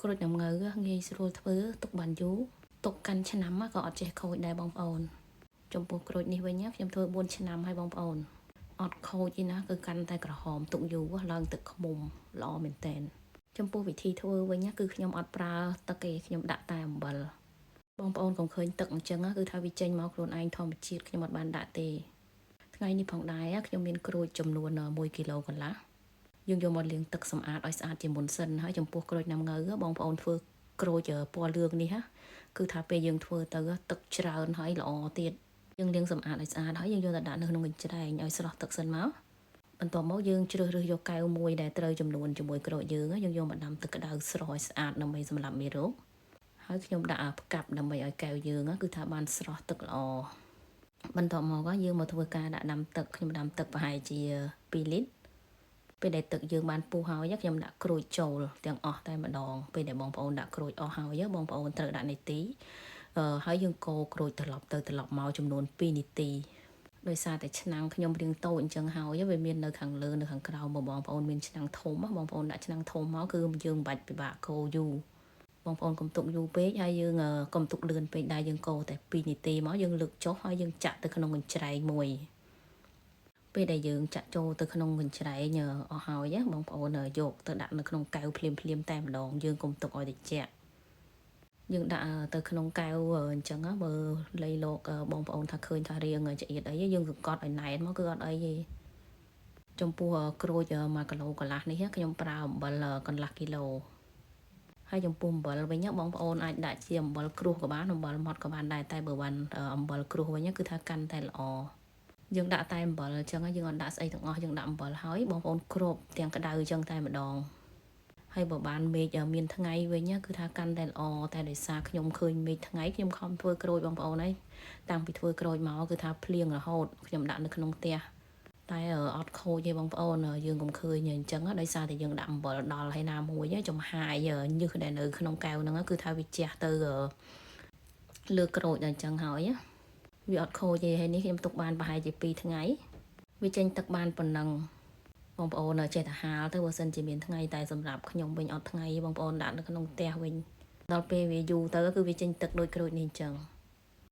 ក្រូចណាំង៉ូវងាយស្រួលធ្វើទុកបានយូរទុកកាន់ឆ្នាំក៏អត់ចេះខូចដែរបងប្អូនចំពោះក្រូចនេះវិញខ្ញុំធ្វើ4ឆ្នាំហើយបងប្អូនអត់ខូចទេណាគឺកាន់តែក្រហមទុកយូរឡើងទឹកឃ្មុំល្អមែនតើចំពោះវិធីធ្វើវិញគឺខ្ញុំអត់ប្រើទឹកទេខ្ញុំដាក់តែអំបិលបងប្អូនកុំឃើញទឹកអញ្ចឹងគឺថាវាចេញមកខ្លួនឯងធម្មជាតិខ្ញុំអត់បានដាក់ទេថ្ងៃនេះផងដែរខ្ញុំមានក្រូចចំនួន1គីឡូកន្លះយើងយកមកលាងទឹកសម្អាតឲ្យស្អាតជាមុនសិនហើយចំពោះក្រូចណាំង៉ូវបងប្អូនធ្វើក្រូចពណ៌លឿងនេះគឺថាពេលយើងធ្វើទៅទឹកច្រើនហើយល្អទៀតយើងលាងសម្អាតឲ្យស្អាតហើយយើងយកទៅដាក់នៅក្នុងកញ្ច្រែងឲ្យស្រស់ទឹកសិនមកបន្ទាប់មកយើងជ្រើសរើសយកកែវមួយដែលត្រូវចំនួនជាមួយក្រូចយើងយើងយកមកដាំទឹកក្តៅស្រស់ឲ្យស្អាតដើម្បីសម្លាប់មេរោគហើយខ្ញុំដាក់ផ្កាប់ដើម្បីឲ្យកែវយើងគឺថាបានស្រស់ទឹកល្អបន្ទាប់មកយើងមកធ្វើការដាក់ដាំទឹកខ្ញុំដាំទឹកប្រហែលជា2លីត្រពេលដែលទឹកយើងបានពុះហើយខ្ញុំដាក់ក្រូចចូលទាំងអស់តែម្ដងពេលដែលបងប្អូនដាក់ក្រូចអស់ហើយបងប្អូនត្រូវដាក់នាទីហើយយើងកូរក្រូចត្រឡប់ទៅត្រឡប់មកចំនួន2នាទីដោយសារតែឆ្នាំងខ្ញុំរៀងតូចអញ្ចឹងហើយវាមាននៅខាងលើនៅខាងក្រោមបងប្អូនមានឆ្នាំងធំបងប្អូនដាក់ឆ្នាំងធំមកគឺយើងមិនបាច់ពិបាកកូរយូរបងប្អូនកុំទុកយូរពេកហើយយើងកុំទុកលឿនពេកដែរយើងកូរតែ2នាទីមកយើងលើកចុះហើយយើងចាក់ទៅក្នុងកញ្ច្រែងមួយពេលដែលយើងចាក់ចូលទៅក្នុងកញ្ច្រែងអស់ហើយបងប្អូនយកទៅដាក់នៅក្នុងកែវភ្លាមភ្លាមតែម្ដងយើងកុំទុកឲ្យត្រជាក់យើងដាក់ទៅក្នុងកែវអញ្ចឹងបើលៃលោកបងប្អូនថាឃើញថារៀងចង្អៀតអីយើងសង្កត់ឲ្យណែនមកគឺអត់អីទេចំពោះក្រូច1គីឡូកន្លះនេះខ្ញុំប្រើអំបិលកន្លះគីឡូហើយចំពោះអំបិលវិញបងប្អូនអាចដាក់ជាអំបិលគ្រួសក៏បានអំបិលម៉ត់ក៏បានដែរតែបើបានអំបិលគ្រួសវិញគឺថាកាន់តែល្អយើងដាក់តែអំបិលអញ្ចឹងយើងអត់ដាក់ស្អីទាំងអស់យើងដាក់អំបិលហើយបងប្អូនគ្របទាំងក្តៅអញ្ចឹងតែម្ដងហើយបើបានមេឃមានថ្ងៃវិញគឺថាកាន់តែល្អតែដោយសារខ្ញុំឃើញមេឃថ្ងៃខ្ញុំខំធ្វើក្រូចបងប្អូនហើយតាំងពីធ្វើក្រូចមកគឺថាភ្លៀងរហូតខ្ញុំដាក់នៅក្នុងផ្ទះតែអត់ខូចទេបងប្អូនយើងកុំឃើញអញ្ចឹងដោយសារតែយើងដាក់អំបិលដល់ហើយណាមួយចំហាយញើសដែលនៅក្នុងកែវហ្នឹងគឺថាវាជះទៅលើក្រូចដល់អញ្ចឹងហើយវាអត់ខូចទេហើយនេះខ្ញុំទុកបានប្រហែលជា2ថ្ងៃវាចេញទឹកបានប៉ុណ្ណឹងបងប្អូនចេះតែហាលទៅបើសិនជាមានថ្ងៃតែសម្រាប់ខ្ញុំវិញអត់ថ្ងៃបងប្អូនដាក់នៅក្នុងផ្ទះវិញដល់ពេលវាយូរទៅគឺវាចេញទឹកដូចក្រូចនេះអញ្ចឹង។